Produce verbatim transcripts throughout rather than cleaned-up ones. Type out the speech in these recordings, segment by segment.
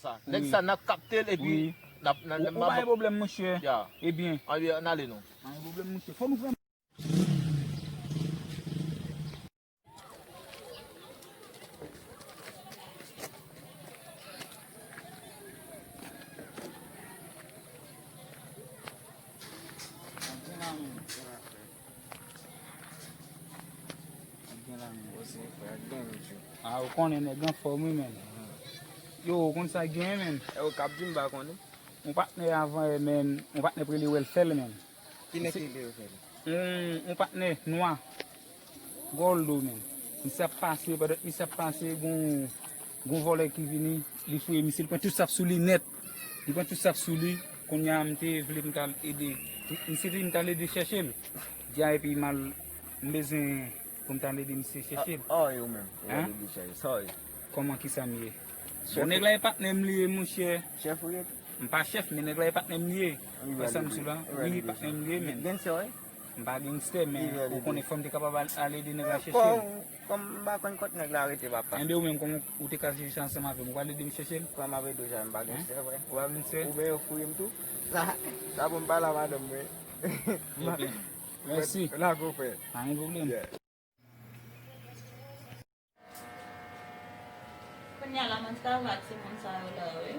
Sa. Nèg sa, n ap kapte l epi n ap, n ap, n ap, ou pa gen pwoblèm, monchè. Ya. Ebyen. Ann ale non. Pa gen pwoblèm, monchè. Fò nou fè. Gen lanmou. Gen lanmou. Osi, frè, gen yon jou. Ah, ou konnen nèg anfòm wi, menn. Yo, ou konn sa k genyen, menn? E ou k ap di m pa konnen. Yon patnè avan yè, menn. Yon patnè pou rele Wèlfèl, menn. Ki nèg ki rele Wèlfèl? Yon, yon patnè nwa. Gòldo, menn. Misye ap pase, pandan misye ap pase, gon, gon vòlè ki vini, li fouye misye, li pran tout sa k sou li nèt. Li pran tout sa k sou li. Kounye a, m te vle m t al ede. Misye te di m t al ede chèche l. Di a, epi m al, m bezwen pou m t al ede misye chèche l. Oh, oh, e ou menm. Ou al ede chèche. Sorry. Kòman, kisa m ye? Bon, nèg la e patnè m li ye, monchè. Chèf ou ye tou? M pa chèf, men nèg la e patnè m li ye. Wè sa m sou la. Wi, patnè m li ye, men. Gangster, wi. M pa gangster, men ou konnen fò m te kapab al, al ede nèg la chèche l. Kòm m pa konn kot nèg la rete, papa. Enben, ou menm, kòman ou te ka viv sa ansanm avè m? Ou pral ede m chèche l? Kòman m ap ede w sa, m pa gangster, frè. Ou pa gangster? Ou menm yo fouye m tou. Sa, sa pou m pale a madanm mwen. Ebyen, mèsi. Lage w, frè. Pa gen pwoblèm. Yeah. Kounye a la, mwen travay ak timoun sa yo la, wi.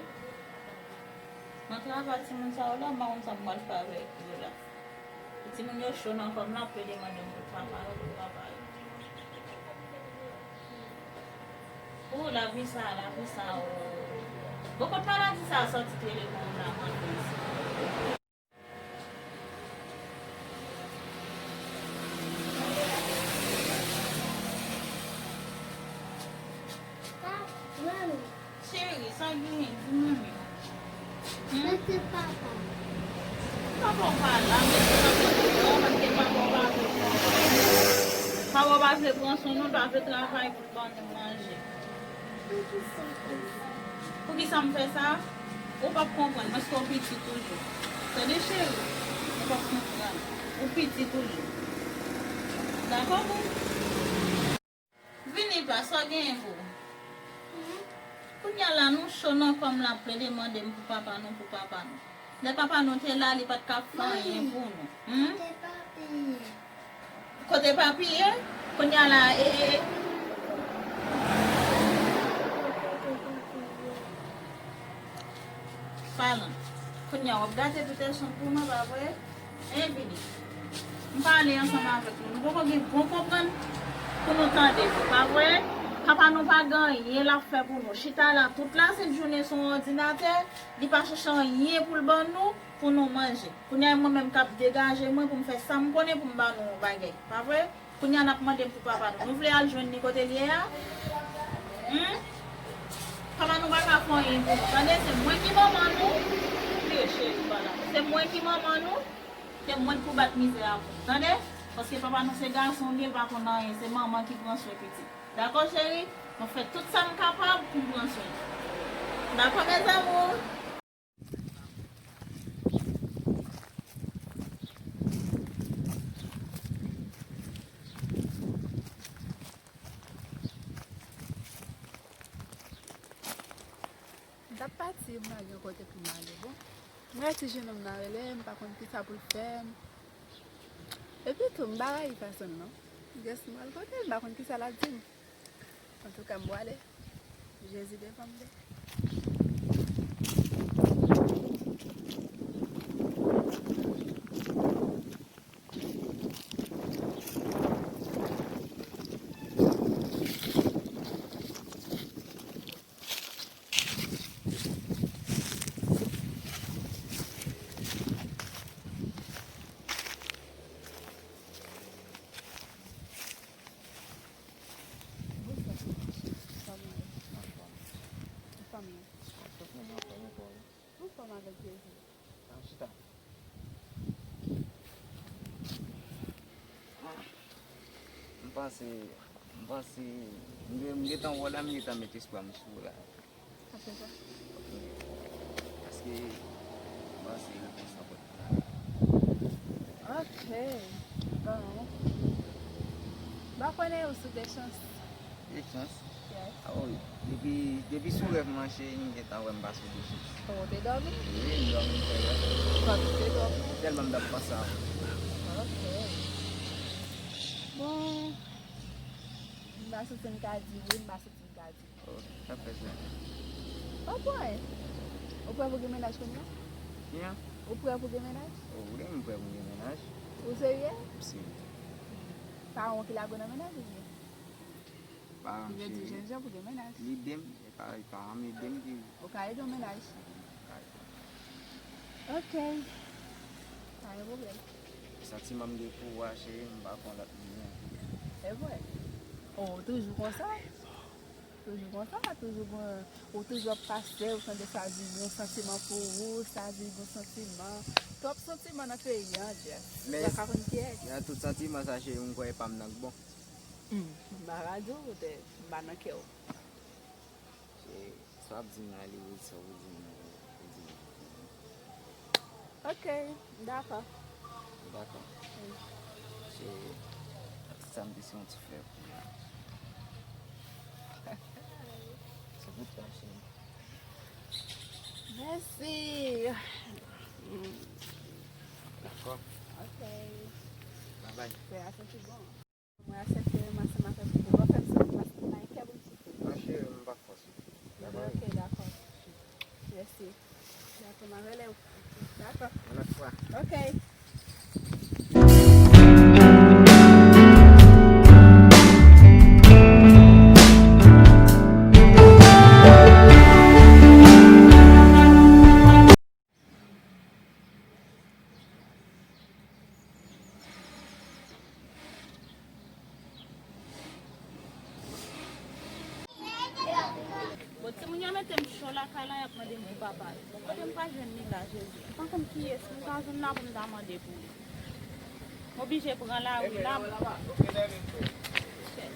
Mwen travay ak timoun sa yo la, m pa konn sa m pral fè avèk yo la. Timoun yo cho nan kò m la, ap plede mande m pou papa yo, pou papa yo. Ou, lavi sa, lavi sa, o. Bon, kot maladi sa sòti telefòn la, mwen di sa. Cheri, sa genyen? Di mwen menm. Hmm? Mete papa. Papa w pa la, mete papa deyò, paske papa w pa vle pran swen. Papa w pa vle pran swen nou, pa vle travay pou l ban nou manje. Poukisa w fè sa? Poukisa m fè sa? Ou p ap konprann, paske w piti toujou. Tande, cheri? Ou p ap konprann. Ou piti toujou. Dakò, boo? Vini, pa, sa w genyen, boo? Kounye a la, nou cho nan kò m la, ap plede mande m pou papa nou, pou papa nou. Lè papa nou te la, li pa t ka fè anyen pou nou. Hmm? Kote papi ye? Kounye a la, e, e, e. Palan. Kounye a, w ap gate Peterson pou mwen, pa vre? Hein, Vini? M pale ansanm avèk nou. Nou poko gen bon konprann pou nou tande, pa vre? Papa nou pa gen anyen l ap fè pou nou. Chita la tout la sent jounen sou yon òdinatè, li pa chèche anyen pou l ban nou, pou nou manje. Kounye a, mwen menm k ap degaje mwen pou m fè sa m konnen pou m ba nou yon bagay. Pa vre? Kounye a, n ap mande pou papa nou. Nou vle al jwenn li kote l ye a? Hmm? Papa nou pa ka fè anyen pou nou. Tande, se mwen ki manman nou. Vire cheri pa la. Se mwen ki manman nou. Se mwen k pou bat mizè a pou nou. Tande? Paske papa nou se gason li ye, l pa konn anyen. Se manman ki pran swen pitit. Dakò, cheri? Mwen fè tout sa m kapab pou m pran swen nou. Dakò, mes amours? M t ap pati, m pa gen kote pou m ale, bon. M wè ti jenòm nan rele m, m pa konn kisa pou l fè m. Epi tou, m pa rayi pèsonn, non. Jis m al kote l, m pa konn kisa l ap di m. Antouka, m pwale. Jezi devan m, de. Bonswa, ti mache. Kòman w ye? Anfòm. Anfòm, wi. Anfòm, anfòm, anfòm. Anfòm avèk Jezi. An chita. M panse, m panse, m gen, m gentan wè w la, m gentan met espwa m sou w la. Apre sa? Paske m panse repons lan pral la. Ok. Bon. M pa konnen ou sou de chans. De chans? Ah wi, depi, depi sou rèv mwen, cheri, m gentan wè m pa sou bouch. Ou te dòmi? Wi, m dòmi, m fè rèv. Kòm ou te dòmi? Tèlman m t ap panse a ou. Ok. Bon, m pa santi m ka di wi, m pa santi m ka di non. Oh, sa fè sa. Ou prè? Ou prè pou gen mennaj kounye a? Kijan? Ou prè pou gen mennaj? Oh, wi, m prè pou gen mennaj. Ou serye? M serye. Paran w ki lage w nan mennaj oubyen? Paran m cheri. Ou vle di w jènjan pou gen mennaj. Li ede m, e pa, e paran m ede m ki. Ou ka ede yon mennaj. Wi, m ka ede. Ok. Pa gen pwoblèm. Santiman m gen pou ou a, cheri, m pa konn lòt moun. E vre? Oh, ou toujou konsa? Toujou konsa, toujou gen, ou toujou ap pase, ou tande sa di gen yon santiman pou ou, sa di gen yon santiman. Twòp santiman nan peyi an, Jeff. Ou pa ka konn kiyès. Men nan tout santiman sa, cheri, m kwè e pa m nan k bon. Hmm, m pa ka di w poutèt m pa nan kè w. Cheri, sa w ap di m la, li red, sa w di m la, li red. Ok, m dakò. Ou dakò? Wi. Cheri, sa m te se yon ti flè pou ou. Se pou twa, cheri. Mèsi. Dakò. Ok. Babay. Fè a santi bon. Mwen aksepte renmen ansanm avèk ou. Ou pa fè m santi paske m pa gen kè pou m soufri. Non, cheri, m pa fòse w. Dakò? Ok, dakò. Mèsi. Dakò, m a rele w. Dakò. Yon lòt fwa. Ok. Bon, timoun yo mete m cho lakay la, y ap mande m pou papa yo. Bon, kote m pral jwenn li la, Jezi? M pa konn kiyès m ka jwenn la pou m ta mande pou li. M oblije pran lari la. M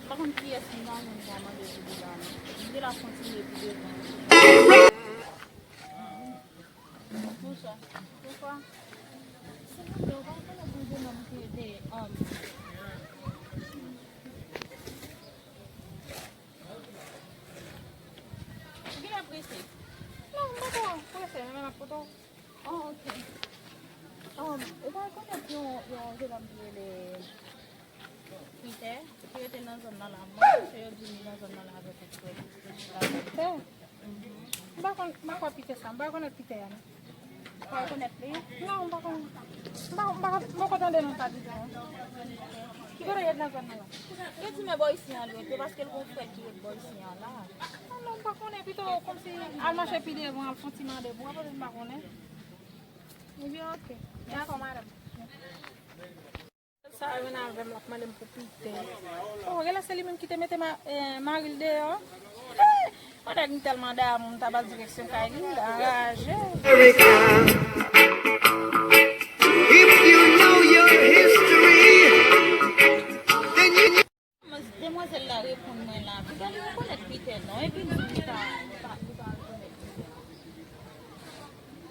pa konn kiyès m ka jwenn pou ta mande pou li la, non. M di l ap kontinye pi devan. Bonswa. Bonswa. Silvouplè, ou pa konnen pou de nonm ki te, um, ou genlè prese? Non, m pa twò prese, men m ap kote w. Oh, ok. Um, ou pa rekonèt yon, yon jennonm ki rele Peter, ki rete nan zòn nan la. Mwen, se yo di li nan zòn nan la avèk yon frè. Peter? Mhm. M pa konn, m pa kwè Peter sa. M pa rekonèt Peter a, non. Ou pa rekonèt li? Non, m pa konn. M pa, m pa, m poko tande non sa ditou, non. Ki kote yo nan zòn nan la? Yo di men bò isi an li rete, paske l gon frè ki ret bò isi an la. Ah non, m pa konnen. Pito kòmsi al mache pi devan, al fè yon ti mande pou mwen, paske m pa konnen. Ebyen, ok. Dakò, madanm. Sa a vin avè m, l ap mande m pou Peter. Oh, genlè se li menm ki te mete ma, eh, mari l deyò. Hey! Yon nèg m tèlman damou, m ta ba l direksyon kay li, l anraje. If you know your history, then you Demwazèl la reponn mwen la. Peter, li rekonèt Peter non, epi l di m li pa, li pa, li pa rekonèt Peter.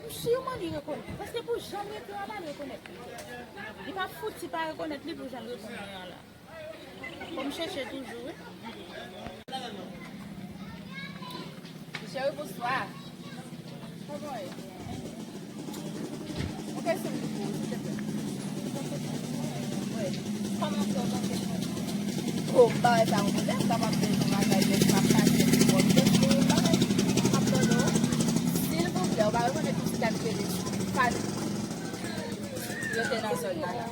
M si man li rekonèt, paske pou jan l rete an la, l rekonèt Peter. Li pa fouti pa rekonèt li pou jan l reponn mwen an la. Fò m chèche toujou, wi. Cheri, bonswa. Kòman w ye? Yon kesyon m gen pou ou, silteplè. Wi. Kòman w fè w panse m? O, m pa wè sa yon pwoblèm, m kapab bezwen yon bagay, lè m ap pase pou w, m bezwen yon bagay, m ap tande w. Silvouplè, ou pa rekonèt yon ti dam ki rele Fanny? Yo te nan zòn nan la.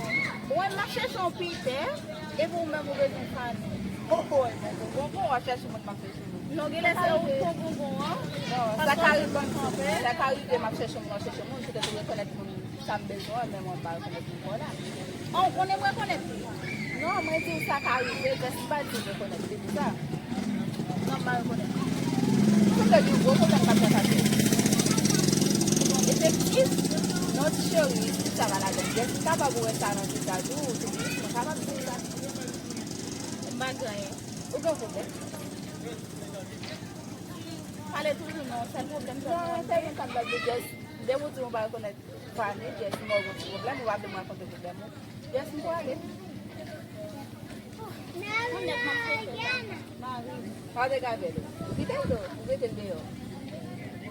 Mwen, m ap chèche yon Peter, epi ou menm ou bezwen Fanny. Ho, ho, ebyen, tonton, w ap chèche moun m ap chèche moun. Non, genlè se ou k pran bonbon an. Non, sa ka rive, sa ka rive, m ap chèche moun, m ap chèche moun, petèt ou rekonèt moun sa m bezwen an, men mwen pa rekonèt moun pa w la. An, ou konnen m rekonèt li? Non, mwen di w sa ka rive, just m pa di m rekonèt li pou sa. Non, m pa rekonèt li. Mwen te gen gwo pwoblèm k ap fè fache. Efektif, non, ti cheri, tout sa va ladan. Just m kapab wè sa nan vizaj ou, tout plis, mwen kapab di w sa. M pa gen anyen. Ou gen pwoblèm? Pale toujou non, sèl pwoblèm sèlman. Non, se menm sa m t ap di, just depi w di w pa rekonèt Fanny, just m wè w gen ti pwoblèm, ou pa vle m rakonte pwoblèm ou. Just m prale. Ou nèg m ap chèche la. Mari m. Pa te ka fè l. Kite l do, ou mete l deyò.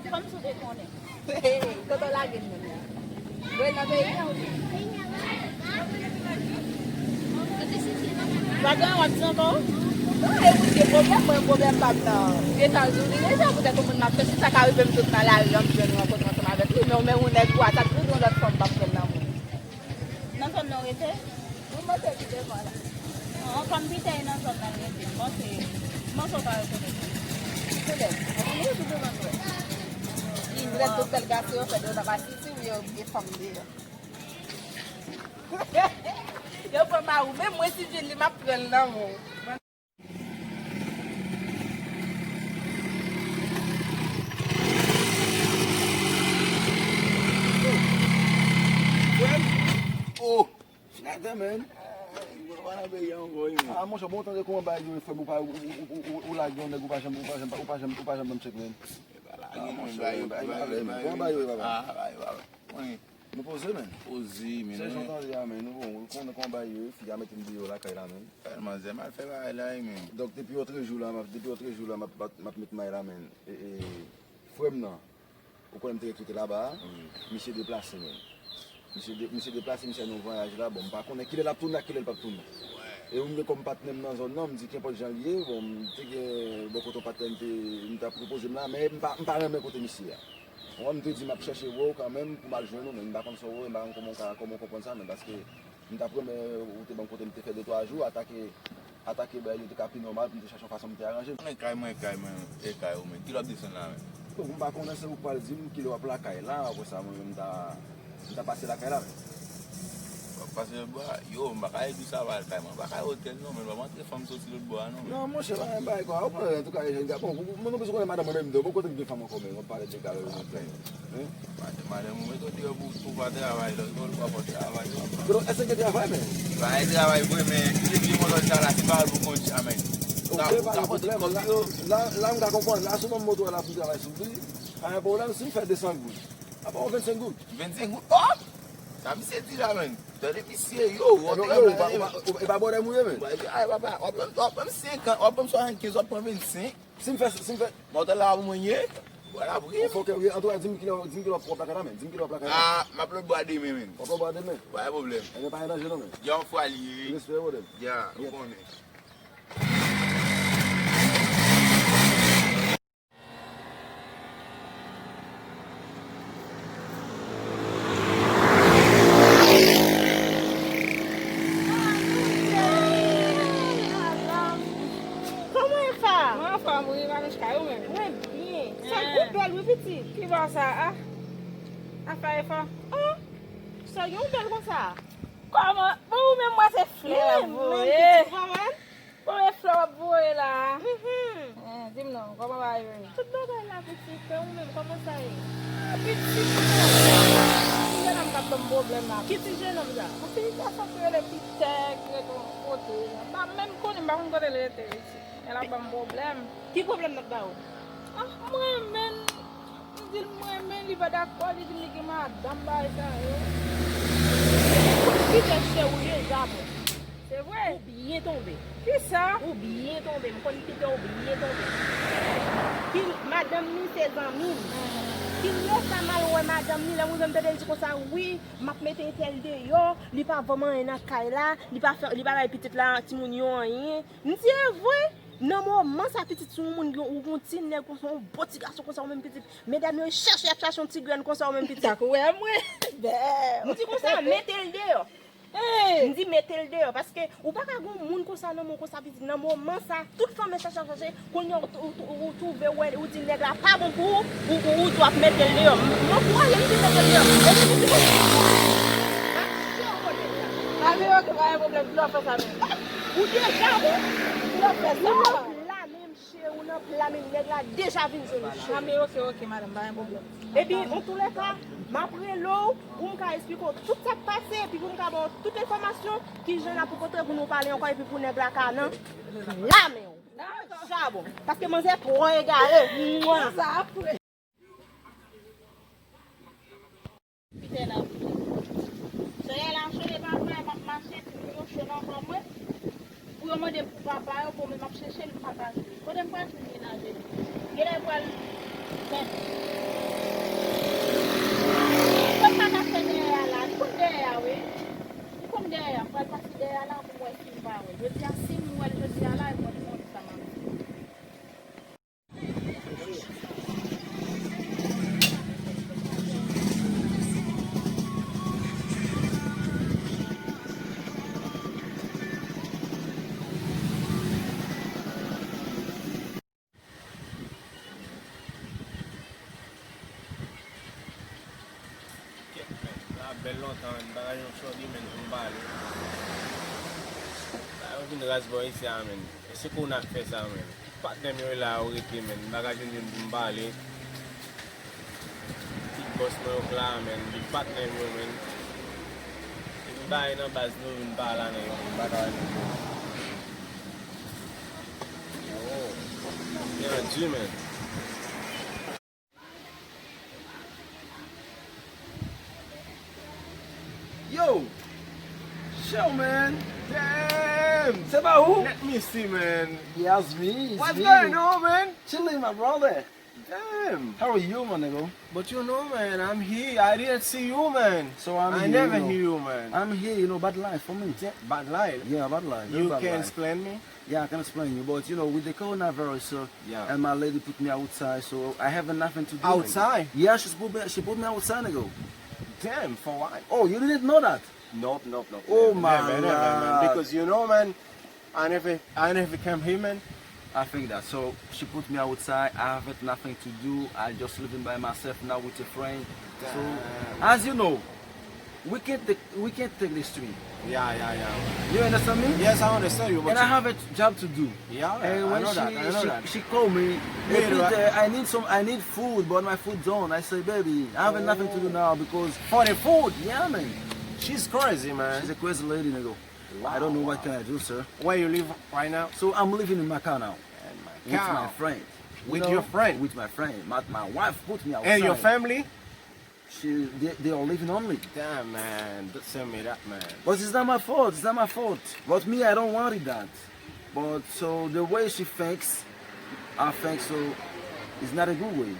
Kòmsi w te konnen. Hey, kote w lage l menm la? Voye l nan peyi a oubyen? Pa gen w ap di ankò? Non, e wi, se pwoblèm mwen, pwoblèm pa m nan. Etazini deja, poutèt yon moun m ap chèche, sa ka rive m sot nan lari an, m jwenn rankontre ansanm avèk li, men w menm yon nèg ou a, sa toujou yon lòt fanm p ap pran nan moun. Nan zòn nan w rete? Wi, m rete pi devan la. An, kòm Pitèy nan zòn nan l rete, m panse, m panse w ka rekonèt li. Poutèt, mwen pi devan l wè. Poutèt tout bèl gason yo fè de nan Masisi, wi, yo gen fanm deyò. Yo pran mari w, menm mwen si m jwenn li, m ap pran l nan men w. Frè m? Oh! Flatè, man. Ou pa nan peyi a ankò, wi, man. Ah, monchè, bon, tande kòman bagay yo ye, frè m, ou pa, ou, ou, ou, ou, ou lage yon nèg, ou pa janm, ou pa janm, ou pa janm, ou pa janm ban m tchèk, man. E pa lage, ah, non, monchè, bagay yo, bagay yo, bagay yo, bagay yo, bagay yo, bagay yo. Wi. Nou poze, men. Poze, men. Se jan w tande a, men. Nou bon, ou konnen kòman bagay yo ye, fi a mete m deyò lakay la, men. Fè l manzè, m al fè bagay la, wi, men. Donk, depi yon trè jou la, m ap, depi yon trè jou la, m ap, m ap, m ap met may la, men. E, e, frè m nan, ou konnen m te rekrite laba a, wi, misye deplase, men. Misye de-, misye deplase, misye al nan yon vwayaj la, bon, m pa konnen kilè l ap tounen ak kilè l p ap tounen. Wi. E ou menm kòm patnè m nan zòn nan, m di kenpòt jan l ye, bon, m te gen bò kote yon patnè m te, m t ap repoze m la, men m pa, m pa renmen kote misye a. Mwen, m te di m ap chèche wè w kanmenm pou m al jwenn ou, men m pa konn sa w wè, m pa konn kòman w ka, kòman w konprann sa, men paske m t ap renmen ou te ban m kote m te fè de twa jou, atake, atake bagay yo te ka pi nòmal pou m te chèche yon fason m te aranje. Men kay mwen, kay mwen, e kay ou, men. Kilè w ap desann la, men? Bon, m pa konnen, se ou k pral di m kilè w ap lakay la, apre sa, mwen menm, m ta, m ta pase lakay la, men. W ap pase lòtbò a? Yo, m pa ka di w sa va al kay mwen. M pa ka al otèl, non, men m pa antre fanm soti lòtbò a, non, men. Non, monchè, pa gen bagay, kwa. Ou konnen, antouka, jèn gason, bon, mwen, mwen bezwen konnen madanm mwen menm, non, bon, kote m gen fanm ankò, men, w ap pale de kay, men. Hein? Madanm, madanm ou mete w deyò pou, pou w pa travay, lòt bò, w ap fè travay, w ap. Bro, èske gen travay, men? Pa gen travay vre, men, li vle mwen lòt sa la, se pa pou kont sa, men. Ok, pa gen pwoblèm. La, la, la, m ka konprann. La, sou non moto a la pou travay sou li. Pa gen pwoblèm, si m fè de san goud. Apa, w vennsenk goud? Vennsenk goud? Oh! Sa misye di la, men. Tande misye, yo, w ap travay, men. E pa bòdè m ou ye, men. Ay, papa, w ap pran, w ap pran senk an, w ap pran swasann kenz, w ap pran vennsenk. Si m fè, si m fè. Mòtèl la pou mwen ye. Vwala, pou ye. Fòk, antouka, di m kilè, di m kilè w ap lakay la, men. Di m kilè w ap lakay la. Ah, m ap lòtbò a demen, men. W ap lòtbò a demen? Pa gen pwoblèm. Ebyen, pa gen danje, non, men. Ya, yon fwa li ye. Respè, brother. Ya, ou konnen. Kòman e fè? Mwen anfòm wi, Manouchka, ou menm? Mwen byen. Sa ou bèl wi pitit. Ki bò sa a? Afè e fò. Oh! Sa gen ou bèl konsa? Kòman? Bon, ou menm mwen se flè la voye. Kòman? Bon, e flè w ap voye la a. Mhm. Eh, di m non, kòman bagay yo ye? Tout bagay la pitit, men ou menm, kòman sa ye? Ah, pitit, non. Ti jenòm k ap ban m pwoblèm la. Ki ti jenòm sa? Yon ti gason ki rele Pitè, ki rete yon kote la. M pa menm konnen, m pa konn kote l rete, pitit. Men l ap ban m pwoblèm. Ki pwoblèm l ap ba ou? Ah, m renmen l. M di l m renmen l, li pa dakò, li di m li gen madanm, bagay sa yo. Pitè cheri w ye, Japon. Se vre? Ou byen tonbe. Kisa? Ou byen tonbe. M konn Pitè, ou byen tonbe. Ki madanm li se zanmi m. Kilè sa m al wè madanm li, lè m rive m tande l di konsa, wi, m ap mete entèl deyò, li pa vann m anyen nan kay la, li pa fè, li pa bay pitit la, timoun yo anyen. M di, e vre? Nan moman sa, pitit, si yon moun gen, ou gen yon ti nèg konsa, yon bon ti gason konsa, ou menm pitit, medam yo chèche, y ap chache yon ti grenn konsa, ou menm pitit. Sa k wè mwen. Bèl. M di konsa, mete l deyò. Hey! M di mete l deyò, paske ou pa ka gen yon moun konsa nan men w konsa, pitit, nan moman sa, tout fanm yo chache, chache, kounye a ou, ou, ou, ou twouve, ou, ou di nèg la pa bon pou ou, ou, ou, ou di w ap mete l deyò. M, m ankouraje l, m di mete l deyò. Epi m di konsa. Ame, ok, pa gen pwoblèm, di w ap fè sa menm. Ou deja bon. Di w ap fè sa. Ou nan pla menm, cheri, ou nan pla menm, nèg la deja vin jwenn ou, cheri. Ame, ok, ok, madanm, pa gen pwoblèm. Epi, antoulèka, m ap rele w pou m ka esplike w tout sa k pase, epi pou m ka ba w tout enfòmasyon, kijan n ap rankontre pou nou pale ankò, epi pou nèg la ka nan pla men w. Chabon. Paske manzè twò egare. Mwa. Sa apre. Pitè la. Soyèl la cho, e pa vre, m ap mache, timoun yo cho nan kò mwen. Yo mande pou papa yo, bon, men m ap chèche l, m pa ka jwenn li. Kote m pral jwenn li nan jedi? Genlè l pral fè. Sa m pa ka fè dèyè a la, li konn dèyè a, wi. Li konn dèyè a, m pral pase dèyè a la pou m wè si m pa wè l. Jodi a, si m wè l jodi a la, e mwen ki konn sa m ap di. Kèt, men. Sa bèl lontan, men. M pa ka jwenn yon chòdi, men, pou m pale. Sa yo vin ras bò isi a, men. E se kòman n ap fè sa, men. Patnè m yo la, yo rete, men. M pa ka jwenn youn pou m pale. Big boss mwen yo k la, men. Big patnè m yo, men. Vin bay nan baz nou, vin pa la, nèg. M pa ka jwenn youn. Oh. Byen di, men. Yo! Show, man! Damn! Se pa ou? Let me see, man. Yes, me. It's What's me. Going on, man? Chilling, my brother. Damn! How are you, my nigga? But you know, man, I'm here. I didn't see you, man. So I'm I here, never you know. Hear you, man. I'm here, you know, bad life for me. Yeah, bad life. Yeah, bad life. Very You bad can life. Explain me? Yeah, I can explain you, but you know, with the coronavirus, so Yeah. And my lady put me outside, so I have nothing to do. Outside? Yeah, she put me, she put me outside, nigga. Damn, for what? Oh, you didn't know that? Nope, nope, nope. Oh, never, my never, never, man. Lord. Because you know, man, I never, I never come here, man. I think that. So she put me outside. I have nothing to do. I just living by myself now with a friend. So, Damn. As you know, We can't take, we can't take the street. Yeah, yeah, yeah. You understand me? Yes, I understand you, but And I you have a job to do. Yeah, And I when know she, that, I know she, that. She called me, Wait, every what? Day, I need some, I need food, but my food done. I say, "Baby, I have nothing to do now because" For the food? Yeah, man. She's crazy, man. She's a crazy lady, nigga. Wow, I don't know what wow. Can I do, sir. Where you live right now? So I'm living in my car now. In my With car. My friend. You With know? Your friend? With my friend. My, my wife put me outside. And your family? She, they, they are living on me. Damn, man. Don't tell me that, man. But it's not my fault. It's not my fault. But me, I don't want it that. But so the way she thinks, I think so. It's not a good way.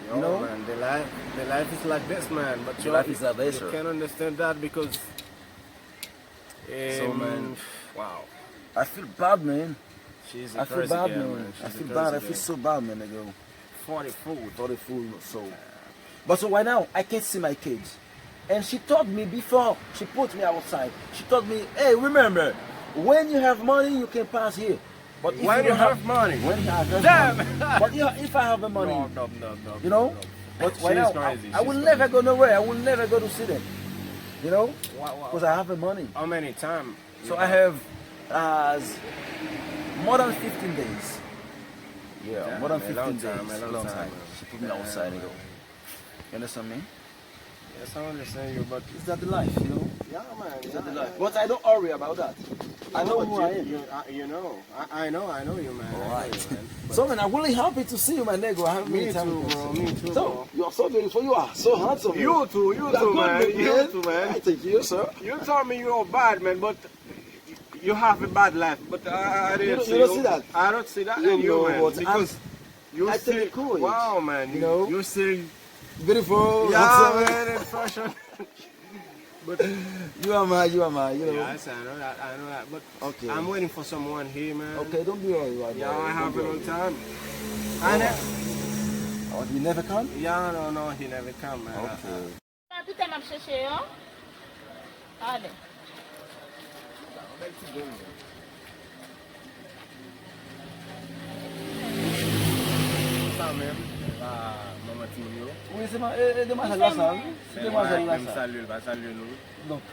Yo, you know? Man, the life, the life is like this, man. But the life is like this, you sir. Can't understand that because, um, so, man, wow. I feel bad, man. She's a I feel crazy bad, girl, man. Man. I feel bad. I feel so bad, man, nigga. For the food. For the food, so. But so right now, I can't see my kids. And she told me before, she put me outside. She told me, "Hey, remember, when you have money, you can pass here. But if when you don't have money. When I have Damn. Money. But you, if I have the money, no, no, no, no, you know? No. But right now, crazy. I, I will never go nowhere. I will never go to see them. You know? Because I have the money. How many time? So I have uh, more than fifteen days. Yeah, more than fifteen days. Long time. She put me outside and go. You understand me? Yes, I understand you, but it's not the life, you know? Yeah, man. It's not the life. But I don't worry about that. I know who I am. You know, I, I know, I know you, man. All right. So, man, I'm really happy to see you, my nigga. I haven't made time. Me too, bro. Me too, bro. So, you are so beautiful. You are so handsome. You too, you too, man. You too, man. I thank you, sir. You told me you are bad, man, but you have a bad life, but I, I didn't see that. You don't see that? I don't see that in you, man, because you still, wow, man, you still beautiful, handsome. Yeah, man, in fashion. But you are my, you are my, you know. Yes, I know that, I know that, but okay. I'm waiting for someone here, man. Okay, don't be worried about that. Yeah, I have a long time. And oh, he never come? Yeah, no, no, he never come, man. Okay. Sa pita m ap chèche yo. Ale. Sa menm, se pa manman timoun yo. Wi, se pa, e, e demwazèl la sa, wi. Se demwazèl la sa. Menm salye l, pa salye nou. Donk,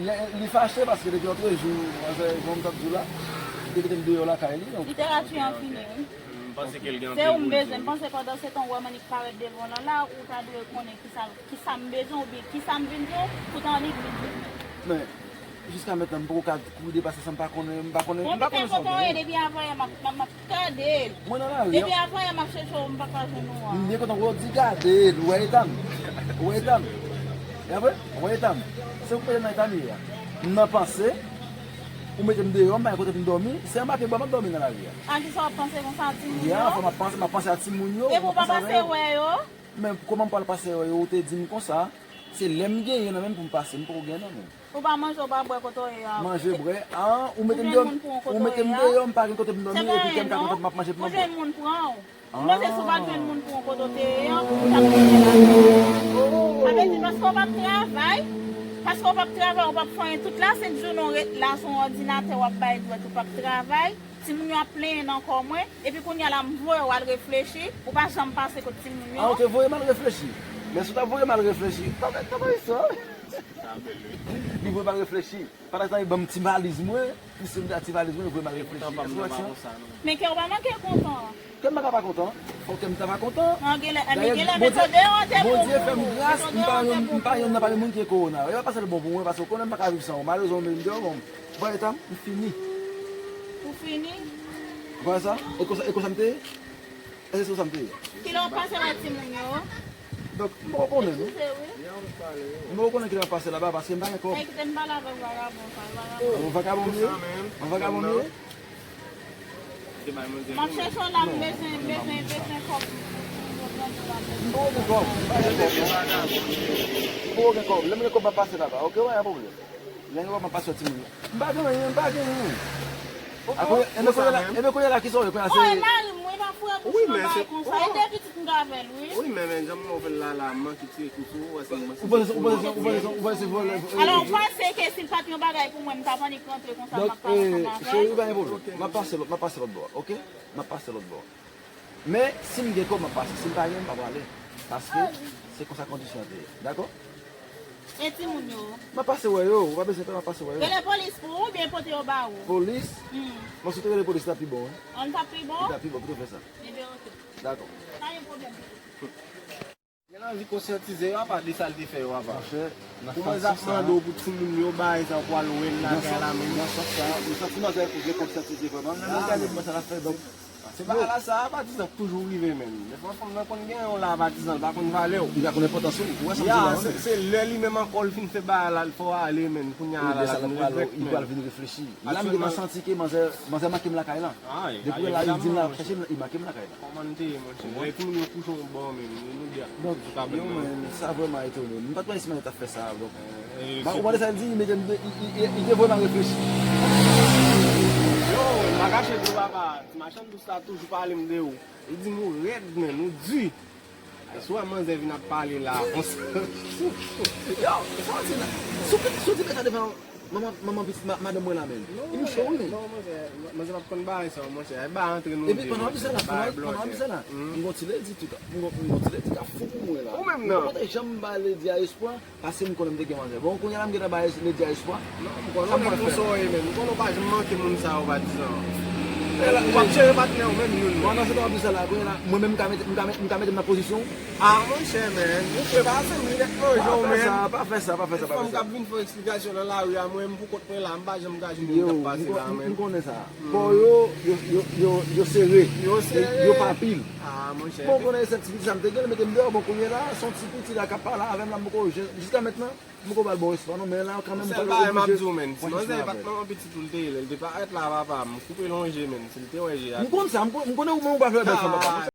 li, li fache paske depi lòtrejou, manzè, jan m t ap di w la, li te kite m deyò lakay li, donk. Literati an fini, wi. M panse ke l gen anpil pou l di. Se ou m bezwen. M panse pandan se tan w wè m annik parèt devan w lan la, ou ta dwe konnen kisa, kisa m bezwen oubyen kisa m vin fè w pou w ta annik vin di m. Men, jiska mentnan, m poko ka kouri depase sa m pa konnen, m pa konnen, m pa konnen sa w gen. Depi avanyè m ap, m ap, m ap gade l. Mwen nan lari. Depi avanyè m ap chèche w, m pa ka jwenn ou an. M byen kontan wè w di gade l, ou wè eta m. Ou wè eta m. E apre, ou wè eta m. Se ou k mete m nan eta m ye a. M nan panse, Ou mete m deyò, m pa gen kote pou m dòmi, se anba pye bwa m ap dòmi nan lari a. A kisa w ap panse konsa a timoun yo? Ya, fò m ap panse, m ap panse a timoun yo. Epi ou pa pase wè yo? Men kòman m pral pase wè yo, ou te di m konsa, se lè m genyen nan men m pou m pase, m poko gen nan men m. Ou pa manje, ou pa bwè kote w ye a. Manje, bwè, a, ou mete m deyò, ou mete m deyò, m pa gen kote pou m dòmi, epi kè m ka kontan pou m ap manje pou m ap bwè. Ou jwenn moun pran w. M panse si w pa t jwenn moun pou w kote w te ye an, ou t ap rete la. Sa vle di, paske w p ap travay, paske w p ap travay, w p ap fè anyen, tout lasent jounen w ret la sou yon òdinatè, w ap bay dwèt, ou p ap travay. Timoun yo ap plenyen nan kò mwen, epi kounye a la m voye w al reflechi, ou pa janm pase kot timoun yo. A, ou te voye m al reflechi. Men si w t ap voye m al reflechi, ta bay, ta bay sa. Li voye m al reflechi. Pandan se tan, li ban m ti valiz mwen, pouse m nan ti valiz mwen, li voye m al reflechi. Èske w wè sa? Men kè w pa manke kontan. Kè m pa ka pa kontan. Fò kè m ta pa kontan. An, genlè, men genlè, met yo deyò, te bon. Bondye fè m gras, m pa yonn, m pa yonn nan pami moun ki gen kowona. E pa paske l bon pou mwen, paske w konnen m pa ka viv san ou. Malerezman, m deyò, bon. Bon, eta m, m fini. Ou fini? Ou wè sa? E konsa, e konsa m te ye? Èske se konsa m te ye? Kilè w pase wè timoun yo? Donk, m poko konnen, non. Eskize, wi. M poko konnen kilè m ap pase laba, paske m pa gen kòb. Ey, kite m pale avèk vagabon sa, vagabon. Yon vagabon m ye? Yon vagabon m ye? M ap chèche w la, m bezwen, bezwen, bezwen kòb. M poko gen kòb, m pa gen kòb, non. M poko gen kòb. Lè m gen kòb, m ap pase laba, oke, pa gen pwoblèm. Lè m gen kòb, m ap pase wè timoun yo. M pa gen anyen, m pa gen anyen. Apre, enben kounye a la, enben kounye a la, kisa w ye kounye a la, se... O, e mari m, wi, pa frè bouch nan bagay konsa. E de pitit m gen avè l, wi. Wi, men, men, jan m wè w fè l la, la, m manke tire kou sou ou, wè se mwen. Ou panse, ou panse, ou panse, ou panse se vòlè? Alò, ou panse ke si l pa t yon bagay pou mwen, m t ap annik rantre konsa, m ap pale ansanm avè l? Donk, cheri, pa gen pwoblèm. M ap pase lòt, m ap pase lòt bò, oke? M ap pase lòt bò. Men, si m gen kòb, m ap pase. Si m pa gen, m pa prale. Paske se konsa kondisyon an te ye. Dakò? E timoun yo? M ap pase wè yo. Ou pa bezwen pè, m ap pase wè yo. Rele polis pou ou, oubyen pote yo ba ou? Polis? Hmm. Bon, si w te rele polis, li t ap pi bon, wi. An, li t ap pi bon? Li t ap pi bon pou te fè sa. Ebyen, oke. Dakò. Pa gen pwoblèm. Gen anvi konsyantize yo apa de sa l te fè yo apa. Monchè, nan sans sa. Pou mwen, zak mande w pou timoun yo bay sa pou al wè l lakay la menm. Nan sans sa, m santi manzè gen konsyantize vrèman. Lè m gade kòman sa l ap fè, donk, se bagay la sa, patizan k toujou rive menm. Defwa fanm nan konn gen yon la patizan, l pa konn valè w. Li pa konn enpòtans ou, ou wè sa m di la, se, se lè li menm ankò l fin fè bagay la, l fè w ale menm, kounye a la, l ap vin regrèt menm. Li pral vin reflechi. La m gentan santi ke manzè, manzè manke m lakay la. Depi la, li di m l ap chèche m, li manke m lakay la. Kòman n te ye, monchè? Lè timoun yo kouche yon bò menm, nou, nou di a. Donk, yo menm, sa vrèman etone m. M pa t panse si manzè t ap fè sa, donk. Ou tande sa l di? Li mete m de, li, li, li, li te vrèman reflechi. Yo, m pa kache di w, papa, ti machann dous la toujou pale m de ou. Li di m ou rèd, menm, ou di. Ay, si w wè manzè vin ap pale la, konsa. Yo, sa w di la? Si w te, si w te met sa devan manman, manman pitit ma-, madanm mwen la menm. Li cho wi menm. Non, manzè, manzè p ap konn bagay sa, monchè. Ay, ba antre nou de, monchè. Epi pandan w ap di sa la, pandan w ap di sa la, m gon ti ledi tou, m gon, m gon ti ledi k ap fou pou mwen la. Ou menm nan. M pa t janm ba ledi a espwa, paske m konnen m te gen manzè. Bon, kounye a la m gentan ba ledi a espwa. Non, m konnen w nèg konsa w ye menm. M konnen w pa janm manke moun sa yo, patizan. Ou p ap jere patnè w menm youn. Bon, nan se tan w ap di sa la, kounye a la, mwen menm m ka mete, m ka mete, m ka mete m nan pozisyon. Ah, monchè, men, ou fè pa se m li nèt manje w, men. Pa fè sa, pa fè sa, pa fè sa, pa fè sa. Fò m k ap vin fè w eksplikasyon nan lari a, mwen, m pou kont mwen la, m pa janm ka jwenn moun k ap pase la, men. M konnen sa. Kò yo, yo, yo, yo, yo sere. Yo sere. Yo pa pil. Ah, monchè. Bon, konnen se ti piti sa m te gen, l mete m deyò, bon, kounye a la, se yon ti piti la k ap pale avè m la, m poko, jiska mentnan, m poko ba l bon respè, non, men la, kanmenm, m pral oblije kontinye avè l. Sèl bagay m ap di w, men, si manzè pa t manman pitit ou l te ye, lè l te parèt la, papa, m koupe l yon je, men, si l te wè je a. M konn sa, m kon-, m konnen ou menm ou pa vle bèl fanm, papa.